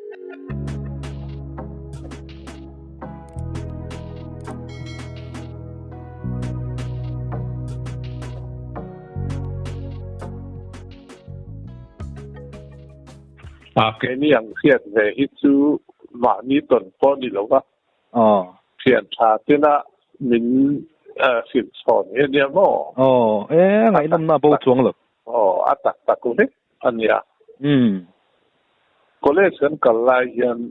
A keini ang hriat ve hi chu mahni tawn pawh ni lo va. Aw. Thian tha tena min hrilh chhawn hi a nia maw? Aw, e a ngaihnawmna a bo chuang lo. Aw, a tak tak vek a nia. Umm. College kan kal lai hian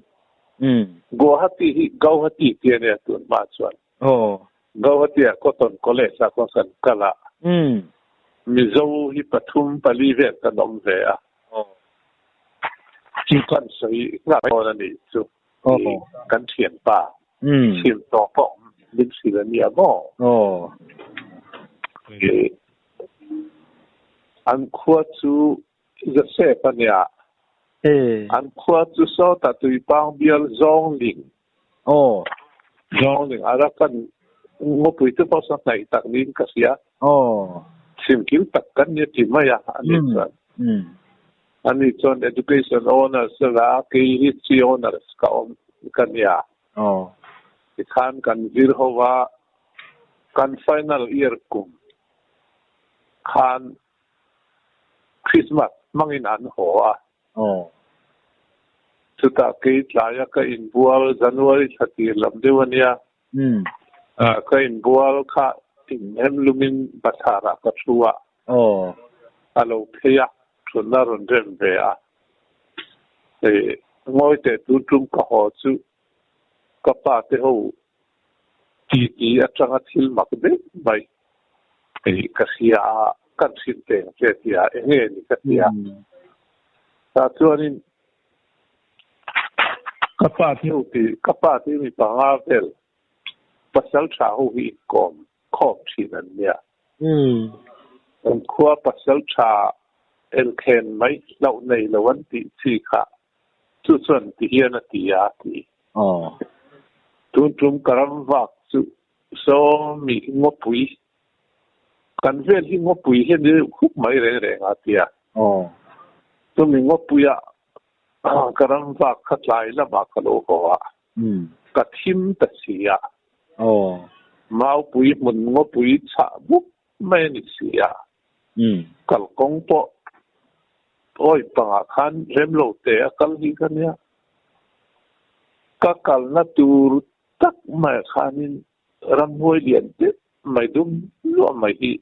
Umm. Guwahati hi Gauhati tih a nia tun hma chuan. Aw. Gauhati ah Cotton College ah khawn kan kal a. Umm. Mizo hi pathum pali vel kan awm ve a. Aw. Chu kan sawi nghak dawn a nih chu. Aw. Kan thianpa Umm. chhim tawh pawh min hrilh a nia maw? Aw. An khua chu Joseph a nia. E. An khua chu sawtah Tuipang bial Zawngling. Aw. Zawngling Arakan ngawpui te pawh saw hnaih tak niin ka hria. Aw. Chhimkil tak kan nia ti mai a, a nih chuan. Umm. A nih chuan Education Honours a la a, kei History Honours ka awm ka nia. Aw. Tikhan kan zir ho a, kan final year kum khan Christmas hmangin an haw a. Aw. Chutah kei tlaia ka inbual January thla tir lam deuh a nia. Umm. Ka inbual kha inhem lumin bathlarah ka thu a. Aw. A lo phei a, thutna rawn rem ve a. Hei, ngawi teh tun tum ka haw chu ka pa te ho titi atanga thil mak deuh mai hei ka hria a, kan hrilh teng che tia eng nge ni ka ti a. Tah chuanin ka pa te ho ti, ka pa te mi panga vel pasal tha ho hi inkawm khawm thin an nia. Kan khua pasal tha elkhen mai hlauh nei lo an tih chi kha Chu chuan ti hian a ti a ti. Aw. Tun tum ka ram vak chu sawmi ngawpui, kan vel hi ngawpui hian i deuh khup mai reng reng a ti a. Aw. Chumi ngawpuia ka ram vak kha tlai lamah ka lo haw a, ka thim ta si a. Aw. Maupui hmun ngawpui chhah bup mai a ni si a. Kalkawng pawh awi pangah khan rem lo te a kal hi ka nia. Ka kalna tur tak maiah khanin ramhuai lian deuh mai dum luah mai hi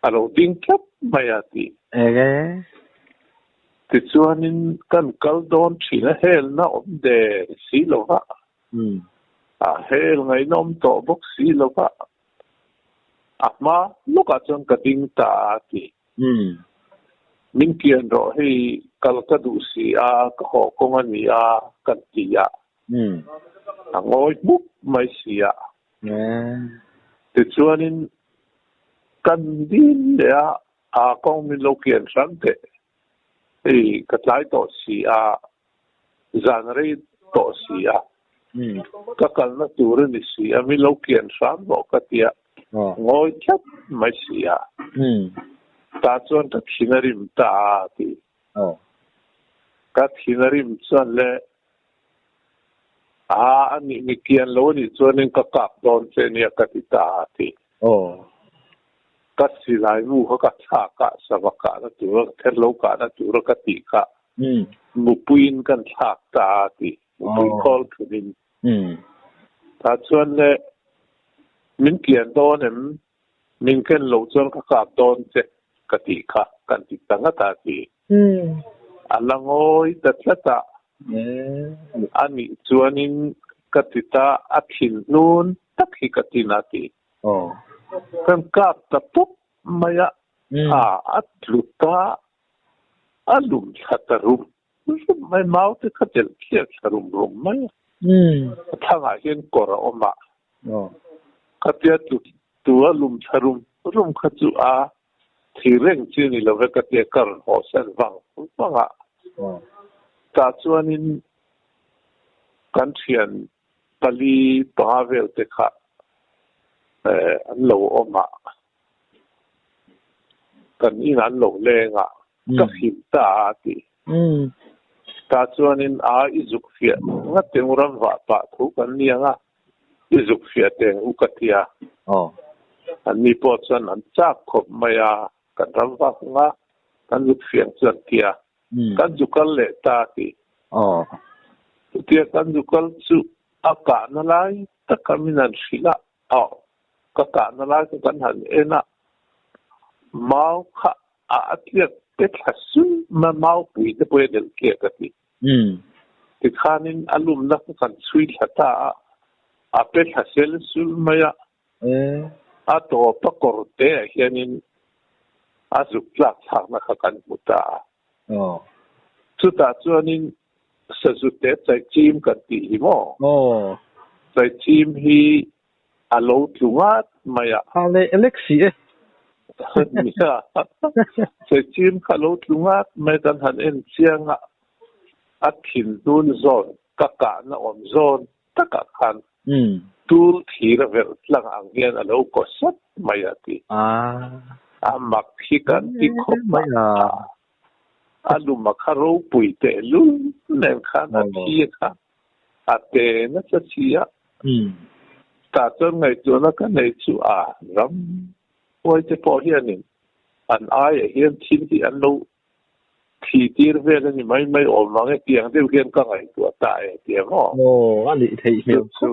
a lo ding tlat mai a ti. Tichuanin kan kal dawn thin a helna awm der si lo va, a hel ngaihna awm tawh bawk si lo va. A hma lawkah chuan ka ding ta a ti. Min kian rawh hei kal ka duh si a, ka haw kawng a ni a kan ti a. A ngawi hmuk mai si a. Tichuanin kan din leh a, a kawng min lo kian hram teh. Hei ka tlai tawh si a, Zan rei tawh si a, ka kalna tur a ni si a, min lo kian hram rawh ka ti a, ngawi tlat mai si a, tah chuan ka thin a rim ta a ti. Ka thin a rim chuan le, a a nih mi kian lo a nih chuanin ka kap dawn che nia ka ti ta a ti. Ka silai mu kha ka thlak a, sava kahna tura ka ther lo kahna tura ka tih kha Mupuiin kan thlak ta a ti. Mupui khawl thunin. Tah chuan le min kian dawn em? Min ken loh chuan ka kap dawn che ka tih kha kan ti ta ngat a ti. A la ngawi ta tlat a. A nih chuanin ka ti ta a thin hnun tak hi ka tin a ti. Kan kap ta pawp mai a, a tlu ta A lum thla ta rum rum mai, mau te kha telh tliak thla rum rum mai a. A thlangah hian kawr a awm a, khatia tlu tu a lum thla rum rum kha chu a thi reng chi a ni lo ve ka tia ka rawn haw san vang vang a. Tah chuanin kan thian pali panga vel te kha an lo awm a. Kan in an lo leng a, ka hrilh ta a ti. Tah chuanin a i zuk fiah ngat teh u ram vah pah tho kan ni ang a, i zuk fiah teh ang u ka ti a. Anni pawh chuan an chak khawp mai a, kan ram vak ang a, kan zuk fiah ang chu an ti a. Kan zu kal leh ta a ti. Chutia kan zu kal chu a kahna lai taka min han hrilh a, aw ka kahna lai kha kan han en a, mau kha a a tliak te thla sul mai mau pui te pawh hi a delh tliak a ti. Tikhanin a lumna kha kan chhui thla ta a, a pe thla sel sul mai a, a tawp a kawr te ah hianin a zuk tlak thlakna kha kan hmu ta a. Chutah chuanin sazute chaichim kan tih hi maw? Chaichim hi a lo tlu ngat mai a. Ha le Alex si e. Nia, chaichim kha a lo tlu ngat mai kan han en chiang a, a thin hnun zawn, ka kahna awm zawn takah khan tul thir a verh tlang ang hian a lo kaw sat mai a ti. A mak hi kan ti khawp a, a luma kha ropui tehlul nen khan a thi kha a te nasa si a. Tah chuan ngaihtuahna ka nei chu a ram huai te pawh hianin an aiah hian thil hi an lo Thi tir vel a ni mai mai awm vang e tiang deuh hian ka ngaihtuah ta e ti ang aw. Aw, a nih theih hmel khawp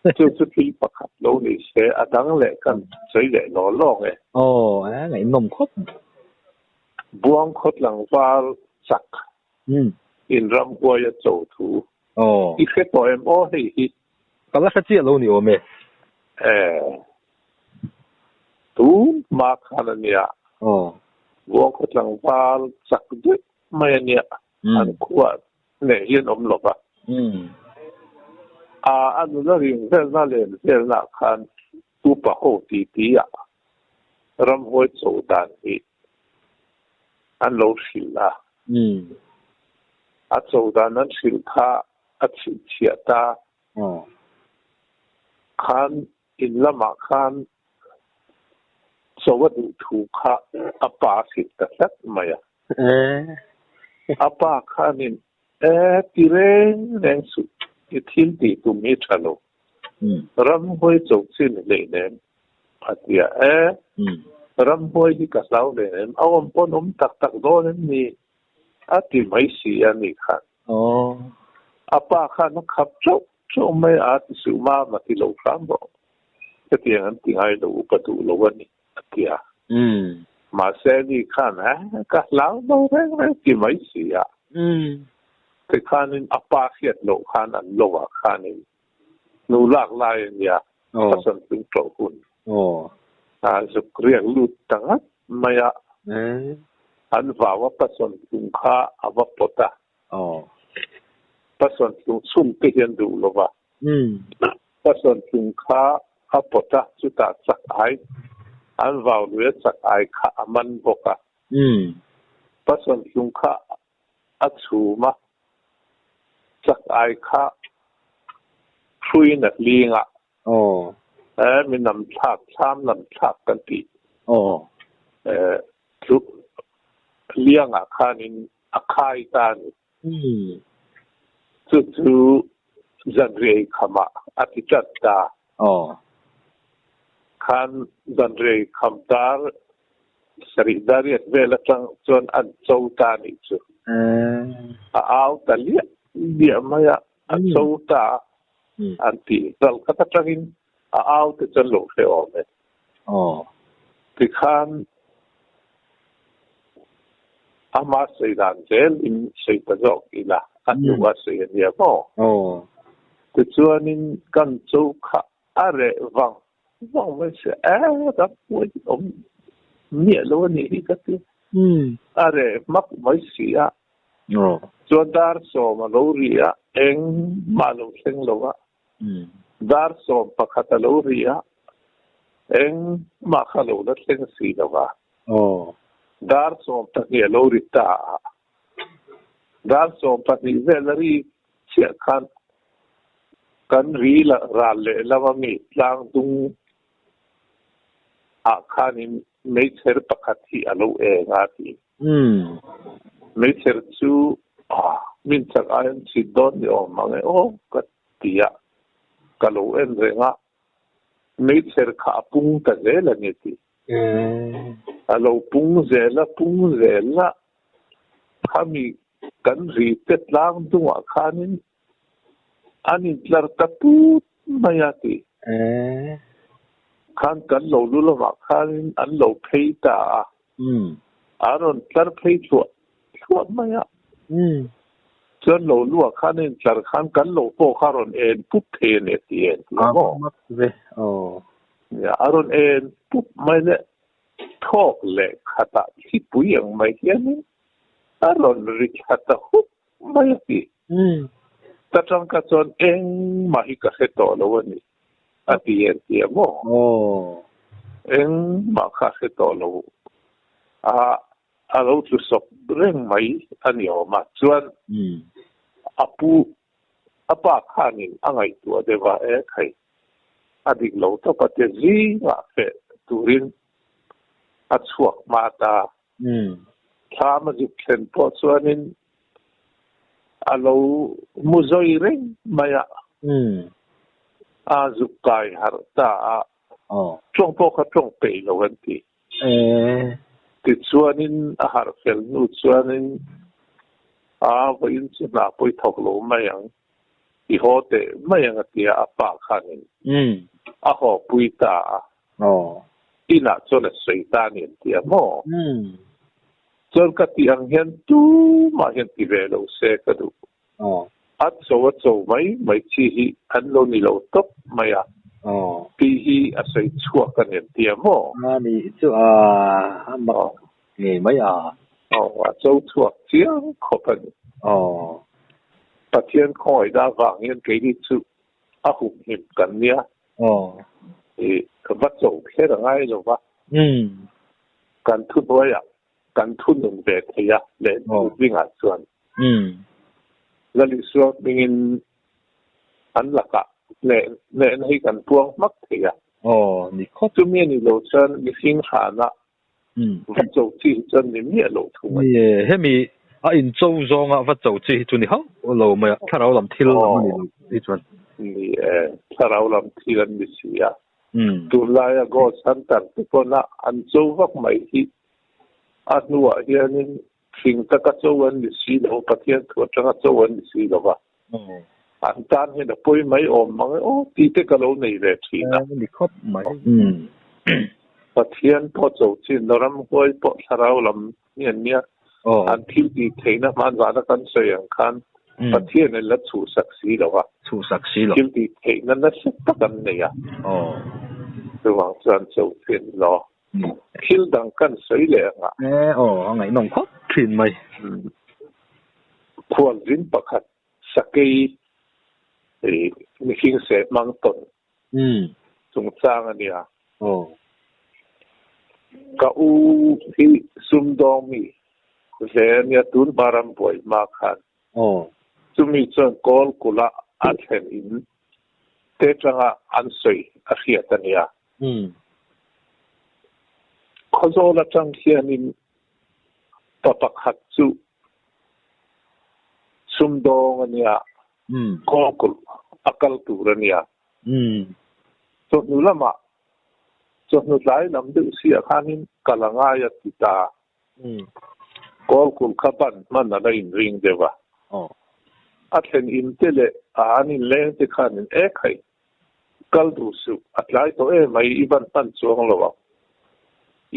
mai. Chu chu thil pakhat lo ni se a dang leh kan sawi leh law law nge. Aw, a ngaihnawm khawp mai. Buang khaw tlangval chak in ramhuai a cho thu. Aw. I hre tawh em aw hei hi. Ka la hre chiah lo ni awm e. E. Tun hma khan a nia. Aw. Buang khaw tlangval chak deuh mai a nia. An khua hneh hian awm lo va. A a nula ring velna len velna khan upa ho titi ah ramhuai cho dan hi an lo hrilh a. A cho dan an hrilh kha a chhinchhiah ta. Khan in lamah khan cho a duh thu kha a pa a hrilh ta tlat mai a. A pa khanin, E, ti reng reng suh, i thil tih tum hi tha lo. Ramhuai cho chin hleinem, a ti a. E, ramhuai hi ka hlau hleinem, a awm pawn awm tak tak dawn em ni? A ti mai si a ni khan. A pa khan a khap chauh chauh mai a, ti suh mam a ti lo hram rawh. Hetiang an ti ngai lo, upa duh lo a ni, a ti a. Mahse ni khan, eh, ka hlau lo reng reng ti mai si a. Tikhanin a pa hriat loh khan an lovah khanin nu lak lai a nia, pasal tlung ṭawh hun. A zuk riak lut ta ngat mai a, an vau a pasal tlung kha a va pawt a. Pasal tlung chhun te hian duh lo va. Pasal tlung kha a pawt a, chutah chak ai an vau lui a chak ai kha a man bawk a. Pasal tlung kha a chhum a, chak ai kha hruiin a hling a. Eh, mi nam thlak, thlam nam thlak kan tih. Eh, chu liangah khanin a khai ta a ni. Chu chu zanriai khamah a ti ṭat ta. Khan zanriai kham dar sarih dariat vel aṭang chuan an cho ta a nih chu. A au ta liah liah mai a, a cho ta a an ti. Ral khat aṭangin a au te chuan lo hre awm e. Tikhan ama sawi dan zel in sawi ta zawk ila a hnu a sawi a nia maw? Tichuanin kan cho kha a reh vang vang mai sia, e ram huai hi awm miah lo a nih hi ka ti. A reh hmak mai si a. Chuan dar sawm a lo ri a, engmah a lo thleng lo a. Dar 11 a lo ri a, engmah kha lo la thleng si lo va. Dar 12 a lo ri ta a, dar 12 vel a ri chiah khan kan ri ral leh lama mi tlang dung ah khanin meichher pakhat hi a lo eng a ti. Meichher chu min chak ai an chhit dawn ni awm mang e aw ka ti a, ka lo en reng a, meichher kha a pung ta zel a ni a ti. A lo pung zel a, pung zel a, khami kan ri te tlang dungah khanin an intlar ta put mai a ti. Khan kan lo lu lamah khanin an lo phei ta a, a rawn tlar phei thluah thluah mai a. Chuan lo luah khan a intlar khan kan lo pawh kha a rawn en pup thei a ni a ti en ti a maw? Nia, a rawn en pup mai le thawk leh khatah thlipui ang mai hianin a rawn ri thla ta hup mai a ti. Ta tangka chuan engmah hi ka hre tawh lo a ni a ti en ti a maw? Engmah kha a hre tawh lo a, a lo tlu sawp reng mai a ni awm a. Chuan a pu, a pa khanin a ngaihtuah deuh a, e khai, a dik lo tawp a tia zingah feh turin a chhuak hma ta. Thlam a zuk thlen pawh chuanin a lo mu zawi reng mai a, a zuk kai harh ta a, tawng pawh kha tawng peih lo an ti. Tichuanin a harh fel hnu chuanin a vawiin chu hna pawi thawk lo mai ang, i haw teh mai ang a ti a, a pa khanin a haw pui ta a. Inah chuan a sawi ta a ni an ti a maw? Chuan ka tih ang hian tumah hian ti ve lo se ka duh. A cho a cho mai mai chi hi an lo ni lo tawp mai a tih hi a sawi chhuak a ni an ti a maw? A nih chu a mak ngei mai a. Aw, a cho chhuak chiang khawp a ni. Pathian khawngaihna avang hian keini chu a humhim kan nia. I va cho kher a ngai lo va. Kan thuhnuaiah kan thunun ve thei a leh zingah chuan. Lalisua hmingin an lakah hnehna hi kan puang hmak thei a. Chumi a ni lo chuan mihring hrana va cho chi hi chuan ni miah lo thung a ni. Nie, hemi a incho zawnga va cho chi hi chu ni hauh lo mai a, thlarau lam thil lam a ni lo hi chuan. Ni e, thlarau lam thil an ni si a. Tunlaia Ghost Hunter te pawna an cho vak mai hi a hnuah hianin thing taka cho an ni si lo, Pathian thu atanga cho an ni si lo va, an tan hian a pawi mai awm mang e aw tih te ka lo nei ve thin a. Ni khawp mai. Pathian pawh cho chin ramhuai pawh thlarau lam hi an nia, an thil tih theihna hman vana kan sawi ang khan Pathian in la chhuhsak si lo a, Chhuhsak si lo. Thil tih theihna nasa tak an nei a. Chuvang chuan cho chin law. Thil dang kan sawi leh ang a. E aw, a ngaihnawm khawp thin mai. Khualzin pakhat sakei mihring seh hmang tawn chungchang a nia. Ka u hi sumdawng mi ve a nia tun hma ram buai hma khan. Chumi chuan kawl kula a thlen in te tanga an sawi a hriat a nia. Khawzawl atang hianin pa pakhat chu sumdawng a nia, kawlkulh a kal tur a nia. Chawhnu lamah, chawhnu tlai lam deuh siah khanin kal a ngai a ti ta. Kawlkulh kha ban hman a la inring deuh a. A thlen in te leh a an inleng te khanin e khaih Kal duh suh, a tlai tawh em mai, i van hman chuang lo ang.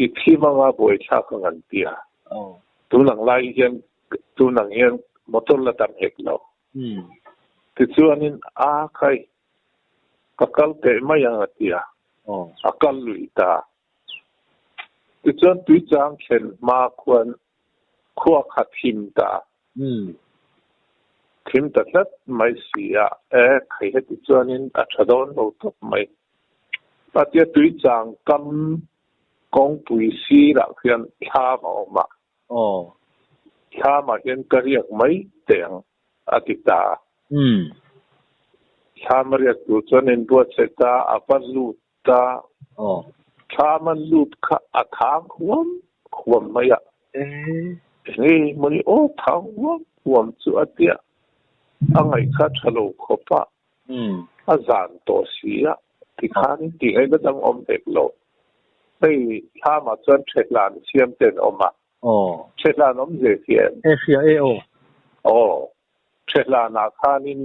I thim anga buaithlak ang an ti a. Tun ang lai hian, tun ang hian motor la tam hek lo. Tichuanin, A khai, ka kal teh mai ang a ti a, a kal lui ta. Tichuan tuichang thlen hma khuan khua kha thim ta. Thim ta tlat mai si a, e khai heti chuanin a tha dawn lo tawp mai. Patia tuichang kam kawngpui sirah khian thlam a awm a. Thlamah hian ka riak mai teh ang a ti ta a. Thlam a riak tur chuan inbuatsaih ta a va lut ta. Thlam an lut kha a thang huam huam mai a. Enge mawni aw thang huam huam chu a tia, a ngaih kha tha lo khawp a, a zan tawh si a, tikhanin tih ngaihna dang awm hek lo. Hei thlamah chuan thehlan siam te an awm a, thehlan awm ze si em? E hria e aw. Aw, thehlanah khanin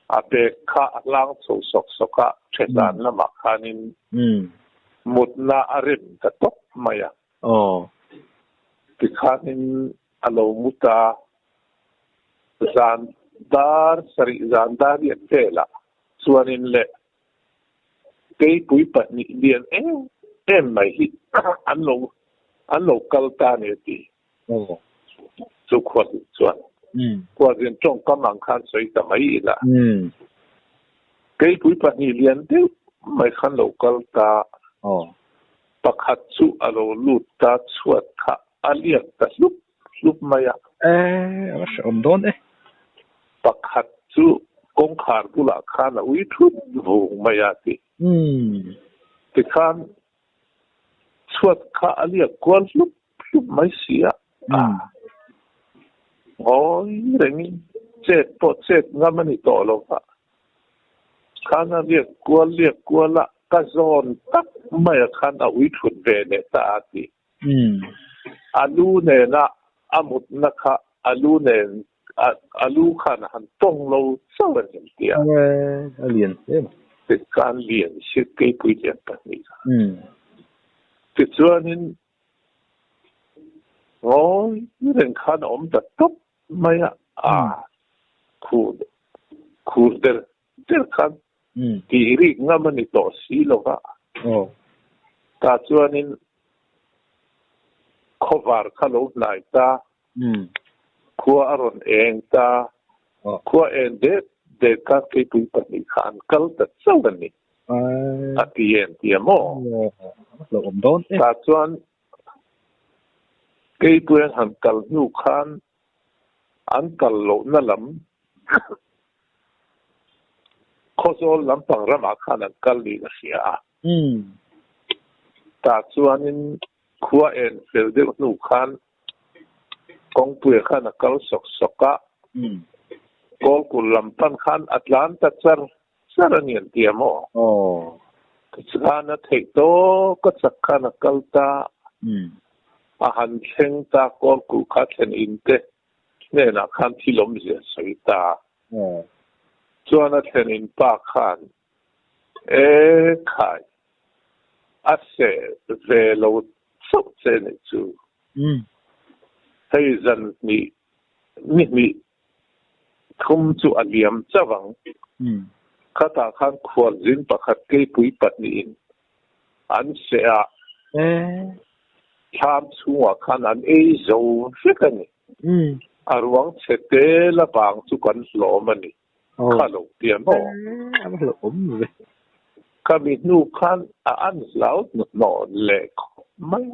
a bag kha a hlang chho sawk sawk a, thehlan lamah khanin mutna a rem ta tawp mai a. Aw. Tikhanin a lo mu ta. Zan dar sarih zan dar riat velah chuanin le keipui pahnih lian em em mai hi an lo an lo kal ta a ni a ti. Aw. Chu khualzin chuan khualzin tawngkam ang khan sawi ta mai ila. Keipui pahnih lian deuh mai khan lo kal ta. Aw. Pakhat chu a lo lut ta chhuat kha a liak ta hlup hlup mai a. E, a va hrehawm dawn e. Pakhat chu kawngkhar bulah khan a ui thut vung mai a ti. Tikhan chhuat kha a liak kual hlup hlup mai si a. Ngawi rengin chet pawh chet ngam a ni tawh lo va. Khan a liak kual liak kual a, ka zawn tak mai a khan a ui thut ve leh ta a ti. A lu nena a mutna kha a lu nen a lu khan a han tawng lo chauh a ni an ti a. A lian hle mai. Tikhan lian si keipui lian pahnih kha. Tichuanin Ngawi reng khan a awm ta tawp mai a, a khur khur der der khan tih rik ngam a ni tawh si lo va. Tah chuanin khawvar kha lo hnai ta, khua a rawn eng ta, khua en det det khan keipui pahnih kha an kal ta chauh a ni. A ti em ti a maw? Tah chuan keipui an han kal hnu khan an kal lohna lam Khawzawl lampang ramah khan an kal niin a hria a. Tah chuanin khua en fel deuh hnu khan kawngpuia khan a kal sawk sawk a, Kawlkul lam pan khan a tlan ta char char a ni an ti a maw? Tichuan a theih tawk a chak khan a kal ta, a han thleng ta, Kawlkulh kha thlen in te hnenah khan thil awmzia a sawi ta. Chuan a thlen in pa khan, E khai, a seh ve lo chauh che nih chu. Hei zan hnih ni hnih thum chu a liam chauh ang. Khatah khan khualzin pakhat keipui pahnihin an seh a, thlam chhungah khan an ei zo vek a ni. A ruang chhe te la vang chu kan hlawm a ni. Kha lo ti a maw? Ka mi hnu khan a an hlau hnawh leh khawp mai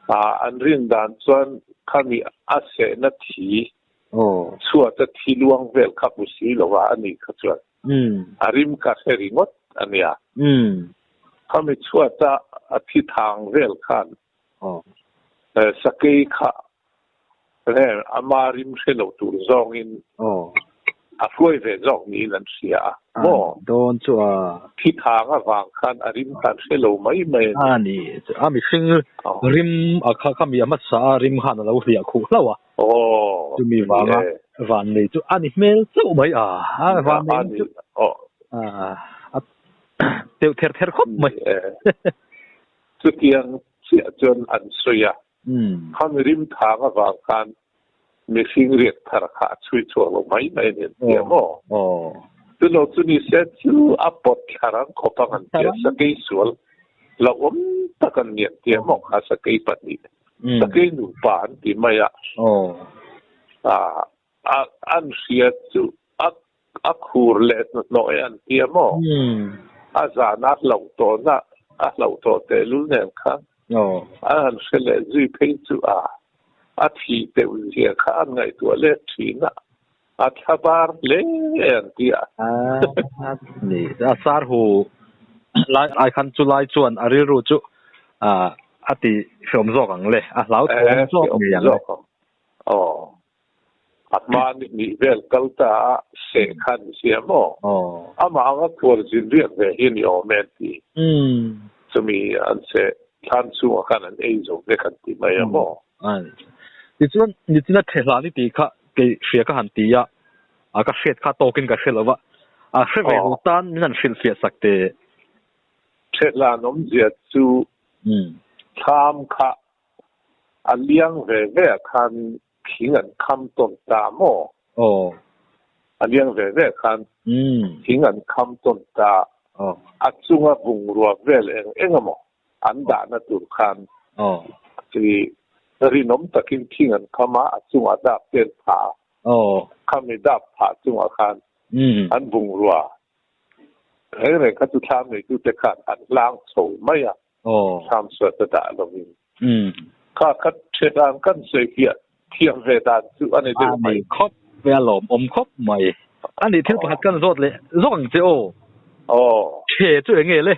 a. An rin dan chuan khami a sehna thi chhuata thi luang vel kha hmu si lo a, ani kha chuan a rim kha hre ringawt a nia. Khami chhuata a thi thang vel khan sakei kha Reng ama rim hre lo tur zawngin a hruai ve zawk niin an hria a maw? Dawn chu a. Thi thang avang khan a rim khan hre lo mai mai a ni. A ni, a mihring rim a kha kha mi a hmasa a rim khan a lo hliah khuh hlauh a. Chumi vanga van nei chu a ni hmel chauh mai a, a van nei chu a teuh ther ther khawp mai. Chutiang chiah chuan an sawi a. Khami rim thang avang khan mihring riak thar kha a chhui chhuak lo mai mai a ni an ti a maw? Chulo chu ni se chu a pawt thlar ang khawp ang an ti a, sakei sual hlauhawm tak an ni an ti a maw kha sakei pahnih, sakei nupa an ti mai a, an hria chu a khur leh hnuhnawh e an ti a maw? A zan a hlauh tawhna a hlauh tawh tehlul nen khan a han hre leh zui phei chu a a thih deuh zia kha an ngaihtuah let thin a, a thla bar hle e an ti a. Ni, a sar hu lai ai khan chu lai chuan a rilru chu a. A ti hreawm zawk ang le, a hlauthawm zawk ngei ang le. Aw. A hma ni hnih vel kal ta a seh kha ni sia maw? Amah anga khual zin riak ve hi ni awm e an ti. Chumi an seh thlan chhungah khan an ei zo vek an ti mai a maw? Tichuan, nichina thehlan i tih kha kei hria ka han ti a, a ka hriat kha tawkin ka hre lo va, a hre ve lo tan min han hrilhfiah sak teh. Thehlan awmzia chu thlam kha a liang ve ve ah khan thing an kham tawn ta maw? A liang ve ve khan thing an kham tawn ta, a chunga bungrua vel eng eng emaw an dahna tur khan rinawm takin thing an kham a, a chungah dap te an phah a, khami dap phah chungah khan an bungrua reng reng kha chu thlam neitute khan an hlang chho mai a, thlam suat a dah lovin. Kha kha ṭhedan kan sawi fiah thiam ve dan chu a ni deuh mai. A ni khawp mai, a lawmawm khawp mai. A nih thil pakhat kan zawt leh zawk ang che aw. Ṭhe chu eng nge le?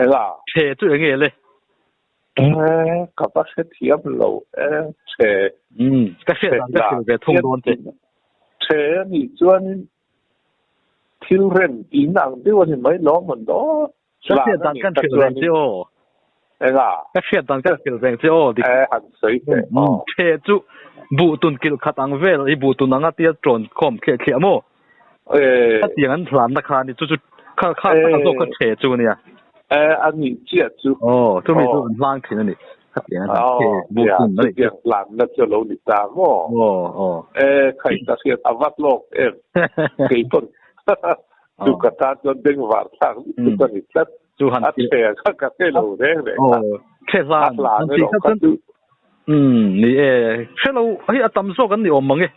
Enga? Ṭhe chu eng nge le? Ka va hre thiam lo e, ṭhe. Ka hriat dan ka hrilh ve thung dawn che. Ṭhe a nih chuanin Thil rem in ang deuh a ni mai lo mawn daw. Ka hriat dan kan hrilh reng che aw. Enga? Ka hriat dan kan hrilh reng che aw. Eh, han sawi teh aw. Ṭhe chu buh tun kilh khat ang vel i buh tun anga tia ṭawn khawm thliah thliah maw? Eh. Khatiang an hlanna kha a ni chu chu kha kha taka zawk kha ṭhe chu a nia. Eh, a nih chiah chu. Aw, chumi chu an hlang ṭhin a ni. Khatiang an ṭhe buh tun a ni. Chutiang hlanna chu a lo ni ta maw? Aw, aw. Eh, khai ka hriat a vat lawk em? Kei pawn chu ka tan chuan bengvar thlak lutuk a ni tlat. Chu han A ṭhe kha ka hre lo reng reng a. Aw, ṭhe hlan. A hlan erawh kha chu. Umm, ni e, hre lo hi a tam zawk an ni awm mang e.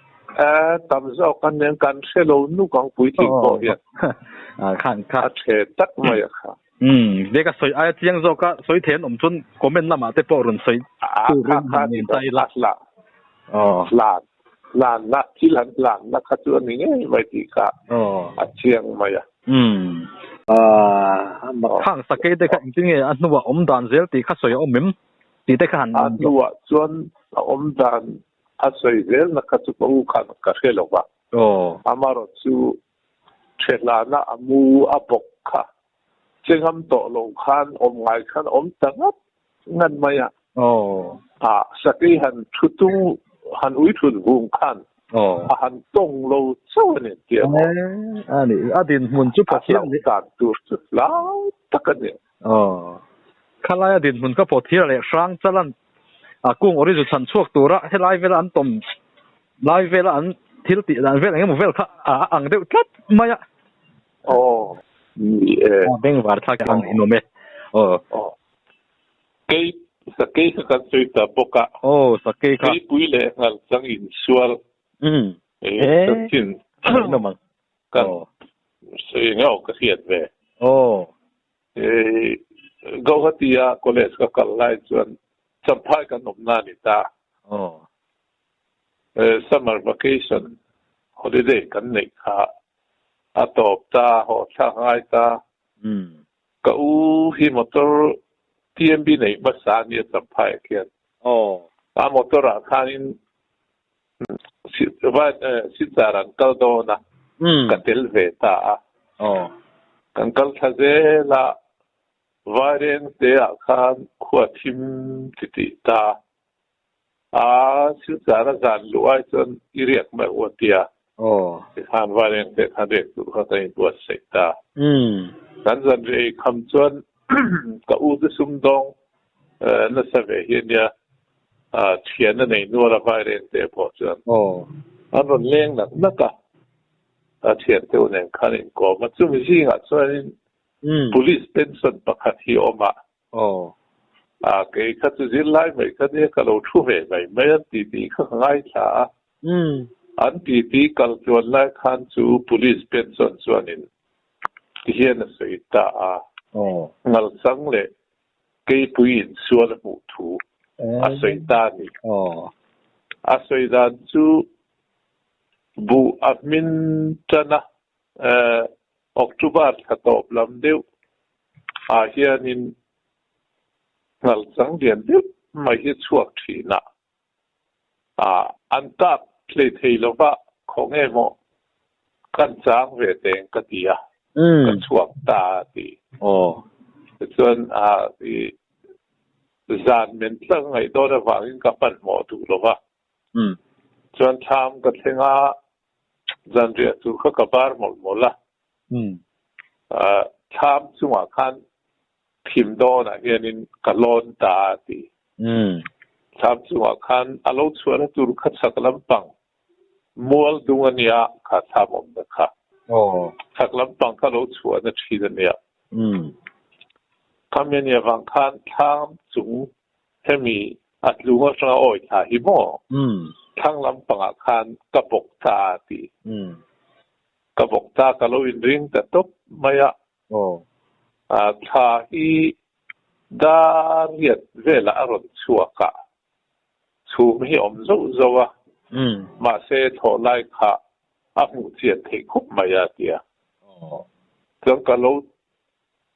Eh, tam zawk an nen kan hre lo nuk ang puitling pawh hian. Ah, khan kha. A ṭhe tak mai a kha. Umm, ve ka sawi aia chiang zawk a, sawi thei an awm chuan comment lamah te pawh rawn sawi turin han ngen ta ila. A hlan, hlanna, thil han hlanna kha chu a ni ngei mai tih kha a chiang mai a. Umm, khang sakei te kha engtin nge a hnuah awm dan zel tih kha sawi a awm em? Tih te kha han A hnuah chuan a awm dan a sawi zelna kha chu ka u khan ka hre lo va. Amarawh chu ṭhehlana a mu a bawk kha che ngam tawh lo khan awm ngai khan awm ta ngat ngat mai a. Sakei han thu tung han ui thut vung khan a han tawng lo chauh a ni tih a maw? A ni, a dinhmun chu Pathian A hlauh dan tur chu hlau tak a ni. Aw. Khalaia dinhmun ka pawh thir leh hrang chalan a kung awri zu chhan chhuak tura helai vela an tawm lai vela an thil tih dan vel engemaw vel kha a ang deuh tlat mai a. Aw. Ni e. A bengvar thlak ang inawm e. Aw. Aw. Kei sakei kha kan sawi ta bawk a. Aw sakei kha. Keipui leh nghal chang insual. Umm. E. Chanchin. Inawm ang. Kan sawi eng emaw ka hriat ve. Aw. Guwahati-a college ka kal lai chuan Champhai kan awmna a ni ta. Aw. Summer vacation holiday kan neih kha a tawp ta, haw thlak ngai ta. Ka u hi motor TMB neih hmasa a nia Champhai ah khian. Aw. A motor ah khanin Silchar an kal dawn a, ka tel ve ta a. Kan kal thla zel a, Vairengte ah khan khua thim ti tih ta a, Silchar a zan luh ai chuan i riak mai u a tia. Tikhan Vairengte khan riak tur kha kan inbuatsaih ta. Kan zan rei kham chuan ka u te sumdawng nasa ve hi a nia. Thian a nei nual a vaireng te pawh chuan an rawn leng nak nak a, a thian te u nen khan inkawm a, chumi zingah chuanin Police pension pakhat hi a awm a, kei kha chu zirlai mai kha nia ka lo thu ve mai mai an titi kha ka ngaithla a, an titi kal tluan lai khan chu Police pension chuanin tihian a sawi ta a, ngalchang leh Keipui in sual a hmuh thu a sawi ta a ni. A sawi dan chu buh a hmin tan a, October thla tawp lam deuh ah hianin Ngal chang lian deuh mai hi chhuak thin a, an kap hlei thei lova khaw nge maw kan chang ve teng ka ti a, ka chhuak ta a ti. Tichuan zan men tlang ngaih dawn avangin ka hmanhmawh duh lova, chuan thlam ka thleng a, zanriah tur kha ka bar mawlh mawlh a, thlam chungah khan thim dawnah hianin ka lawn ta a ti. Thlam chungah khan a lo chhuahna tur kha chhak lampang mual dung a nia kha thlam awmna kha. Chhak lampang kha lo chhuahna thin a nia. Khami a nih avang khan thlam chung hemi a tlung atanga awi thla hi maw thlang lampangah khan ka bawk ta a ti. Ka bawk ta ka lo inring ta tawp mai a. Thla hi dar riat velah a rawn chhuak a, chhum hi awm zauh zauh a, mahse thlawh lai kha a hmuh chian theih khawp mai a tia. Chuan ka lo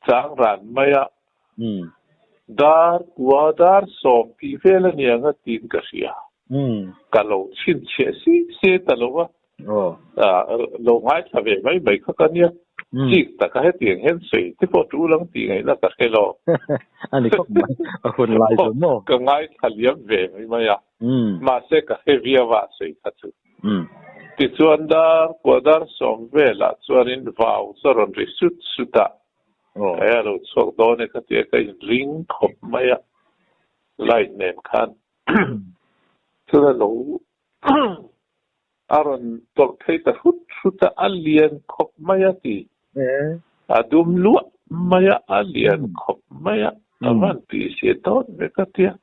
chang ran mai a, dar kua dar sawm tih vel a niang a tiin ka hria. Ka lo chhinchhiah si se ta lo a, lo ngaithla ve mai mai kha ka nia. Chik taka hetiang hian sawi te pawh tul ang tih ngaihna ka hre lo. A ni khawp mai, a hun lai chu maw? Ka ngaithla liam ve mai mai a, mahse ka hre viau a sawi kha chu. Tichuan dar kua dar sawm velah chuanin vau chu a rawn ri sut sut a, kei a lo chhuak dawn e ka tia ka inring khawp mai a, light nen khan chuan a lo a rawn tawlh phei ta hrut hrut a, a lian khawp mai a ti. A dum luah mai a, a lian khawp mai a, a van tih si dawn ve ka tia.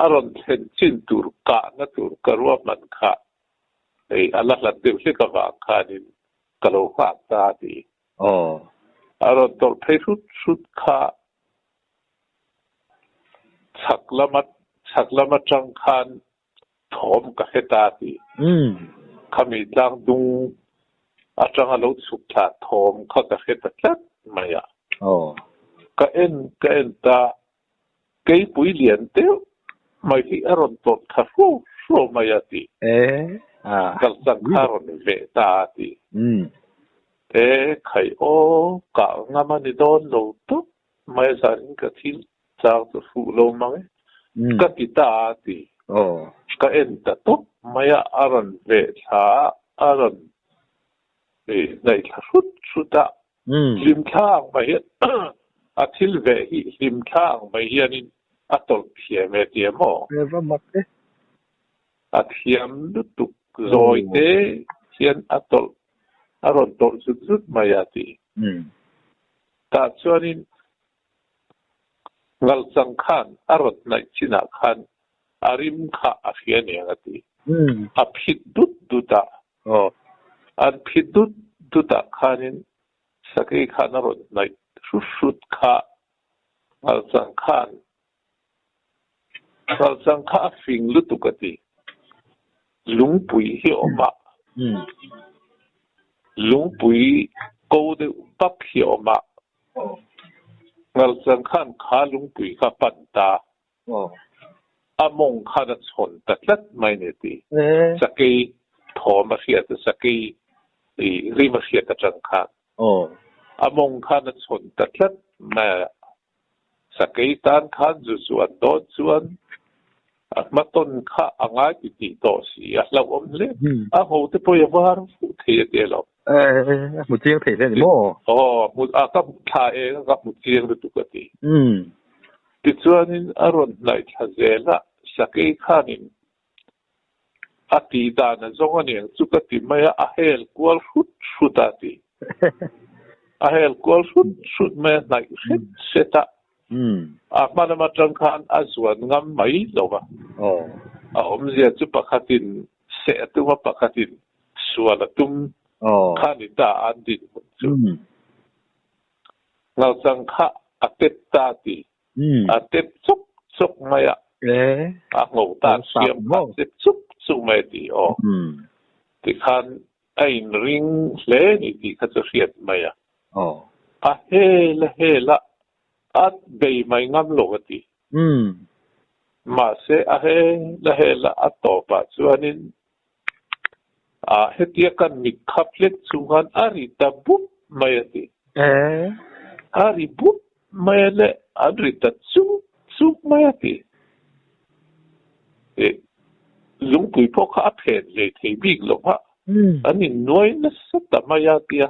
A rawn thlen chin tur kahna tur ka ruahman kha hei a la hlat deuh hlek avang khanin ka lo nghak ta a ti. A rawn tawlh phei hrut hrut kha chhak lama chhak lam atang khan thawm ka hre ta tih. Khami tlang dung atanga lo chhuk thla thawm kha ka hre ta tlat mai a. Ka en ka en ta, keipui lian deuh mai hi a rawn tawlh thla hruau hruau mai a tih. Kalchang kha a rawn veh ta a tih. E khai aw, kah ngam a ni dawn lo tawp mai a zanin ka thil chang chu fuh lo mang e, ka ti ta a ti. Ka en ta tawp mai a, a rawn veh thla a, a rawn hnaih thla hrut hrut a, hlim thla ang mai hian a thil veh hi hlim thla ang mai hianin a tawlh thiam e tia maw? A thiam lutuk zawi te hian a tawlh a rawn tawlh zut zut mai a ti. Tah chuanin Ngalchang khan a rawn hnaih chinah khan a rim kha a hria niang a ti. A phit dut dut a. An phit dut dut ah khanin sakei khan a rawn hnaih hrut hrut kha Ngalchang khan Ngalchang kha a fing lutuk a ti. Lungpui hi a awm a. Lungpui ko deuh bak hi a awm a. Ngalchang khan kha lungpui kha pan ta. A mawng khan a chhawn ta tlat mai ni ti. Sakei thawm a hriat a, sakei rim a hriat atang khan. A mawng khan a chhawn ta tlat mai a. Sakei tan khan zu chuan dawn chuan a hmatawn kha a ngai ti tih tawh si a hlauhawm hle. A ho te pawh i var fuh thei a ti elo. A hmu chiang thei hle a ni maw? Aw, hmu a ka hmu thla e ka hmu chiang lutuk a ti. Tichuanin a rawn hnaih thla zel a, sakei khanin a tih dan a zawng a niang chu ka ti mai a, a hel kual hrut hrut a ti. A hel kual hrut hrut mai a, hnaih hret hret a. A hma lam atang khan a zuan ngam mai lo va. A awmzia chu pakhatin seh a tum a, pakhatin sual a tum kha ni ta an dinhmun chu. Ngalchang kha a tep ta a ti. A tep chuk chuk mai a, a ngho tan hriam kha a tep chuk chuk mai a ti aw. Tikhan a inring hle ni tih kha chu hriat mai a. A hel a hel a, A bei mai ngam lo a ti. Mahse a he la he la a tawpah chuanin a hetia kan mit khap hlek chung khan a ri ta bup mai a ti. A ri bup mai a le an ri ta chuk chuk mai a ti. Lungpui pawh kha a phen hlei thei bik lo va, an innuai nasa ta mai a tia.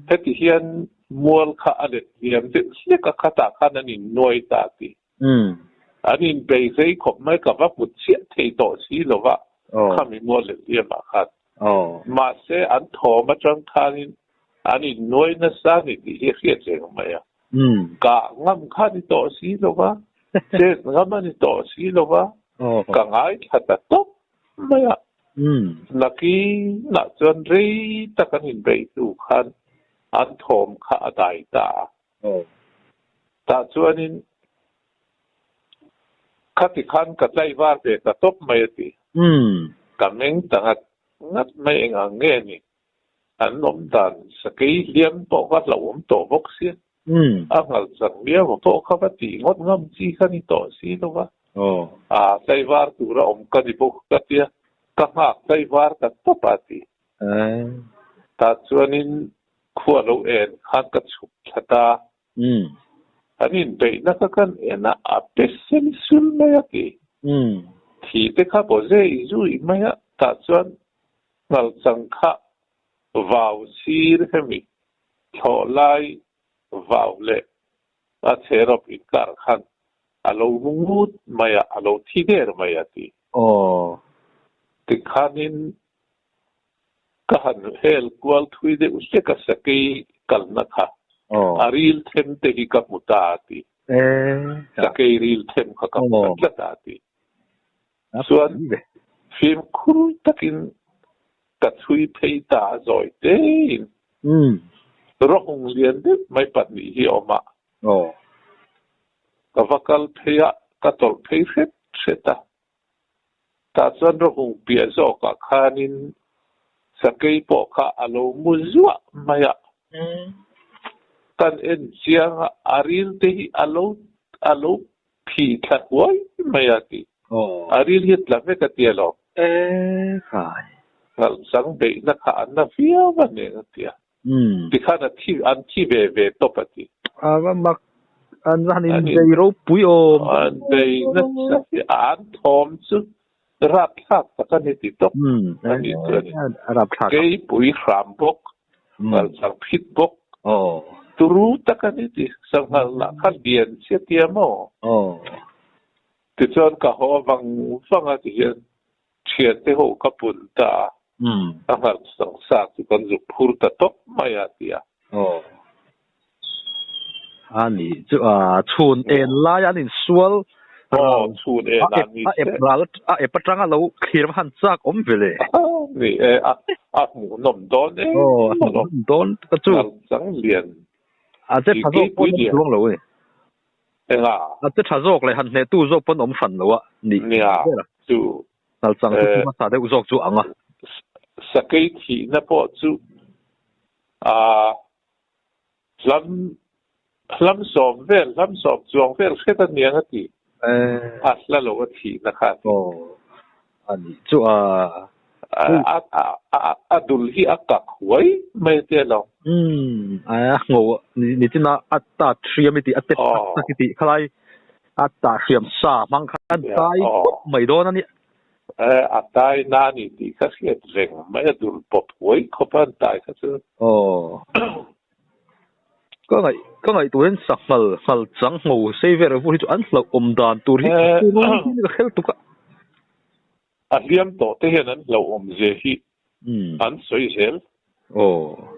Heti hian mual kha a let hliam deuh hlek a, khatah khan an innuai ta a ti. An inbei hlei khawp mai, ka va hmu chiah thei tawh si lo va, khami mual let hliamah khan. Mahse, an thawm atang khanin an innuai nasa a ni tih hi a hriat reng mai a. Kah ngam kha a ni tawh si lo va, chet ngam a ni tawh si lo va, ka ngaithla ta tawp mai a. Nakinah chuan rei tak an inbeih hnu khan an thawm kha a dai ta a. Tah chuanin khati khan ka tlaivar ve ta tawp mai a ti. Ka meng ta ngat ngat mai eng ang nge ni? An awm dan sakei hliam pawh kha hlauhawm tawh bawk sia. A nghal chang miau a pawh kha va tih ngawt ngam chi kha ni tawh si lo va. A tlaivar tura awm ka ni bawk ka tia, ka nghak tlaivar ta tawp a ti. Tah chuanin khua lo en khan ka chhuk thla ta. An inbeihna kha kan en a, a pe sel sul mai a ti. Thi te kha pawh zei zui mai a, tah chuan ngalchang kha vau sir hemi thlawh lai vau leh a chherawp inkar khan a lo mu ngut mai a, a lo thi der mai a ti. Tikhanin Ka han hel kual thui deuh hlek a sakei kalna kha a ril them te hi ka hmu ta a ti. Sakei ril them kha ka hmu ta tlat a ti. Chuan fimkhur takin ka chhui phei ta a zawi tein rawhung lian deuh mai pahnih hi a awm a. Ka va kal phei a, ka tawlh phei hret hret a. Tah chuan rawhung piah zawkah khanin sakei pawh kha a lo mu zuah mai a. Kan en chiang a, a ril te hi a lo a lo phi thla huai mai a ti. A ril hi a tla vek a ti alawm. Ngalhchang beihna kha an na viau a nen a ti a. Tikhan a thi an thi ve ve tawp a ti. A va mak an va han inbei ropui awm. An bei nasa hi an thawm chu rapthlak tak a ni ti tawp a nih chu a ni. Keipui hram bawk, ngalchang phit bawk, turu tak a ni ti. Sanghal lah kha lian chiah tia maw? Tichuan ka haw vang vang a ti hian Thiante ho ka pun ta a, a nghalh sang sa chu kan zuk phur ta tawp mai a ti a. Aw. A ni chu a chhun en lai an insual ral. Aw, chhun en a ni che. A ep ral a ep atanga lo thlir va han chak awm ve le. Ni e, a a hmuhnawm dawn em. Aw, a hmuhnawm dawn ka chu. Ngal chang lian. A che tha zawk pawh an chuang lo e. Enga? A che tha zawk leh han hnehtu zawk pawn awm hran lo a nih Nia, ber a. Chu. Nalchang chu hmasa deuh zawk chu ang a. Sakei thihna pawh chu a hlam hlam sawm vel, hlam sawm chuang vel hret a niang a ti. A hla lo a thihna kha a ti. Aw, a nih chu a. A dul hi a kak huai mai a tia lo. Umm, a ngo ni china a ta hriam i tih a tep tak tak i tih khalai a ta hriam sa hmang khan a tai pawp mai dawn a nia. A tai na a ni tih kha hriat reng mai a dul pawp huai khawp a an tai kha chu. Aw. Ka ngaih ka ngaih turin sanghal nghal chang ngo sei vel vur hi chu an hlauh awm dan tur hi ka hel tuk a. A hliam tawh te hian an hlauhawm zia hi an sawi zel. Aw.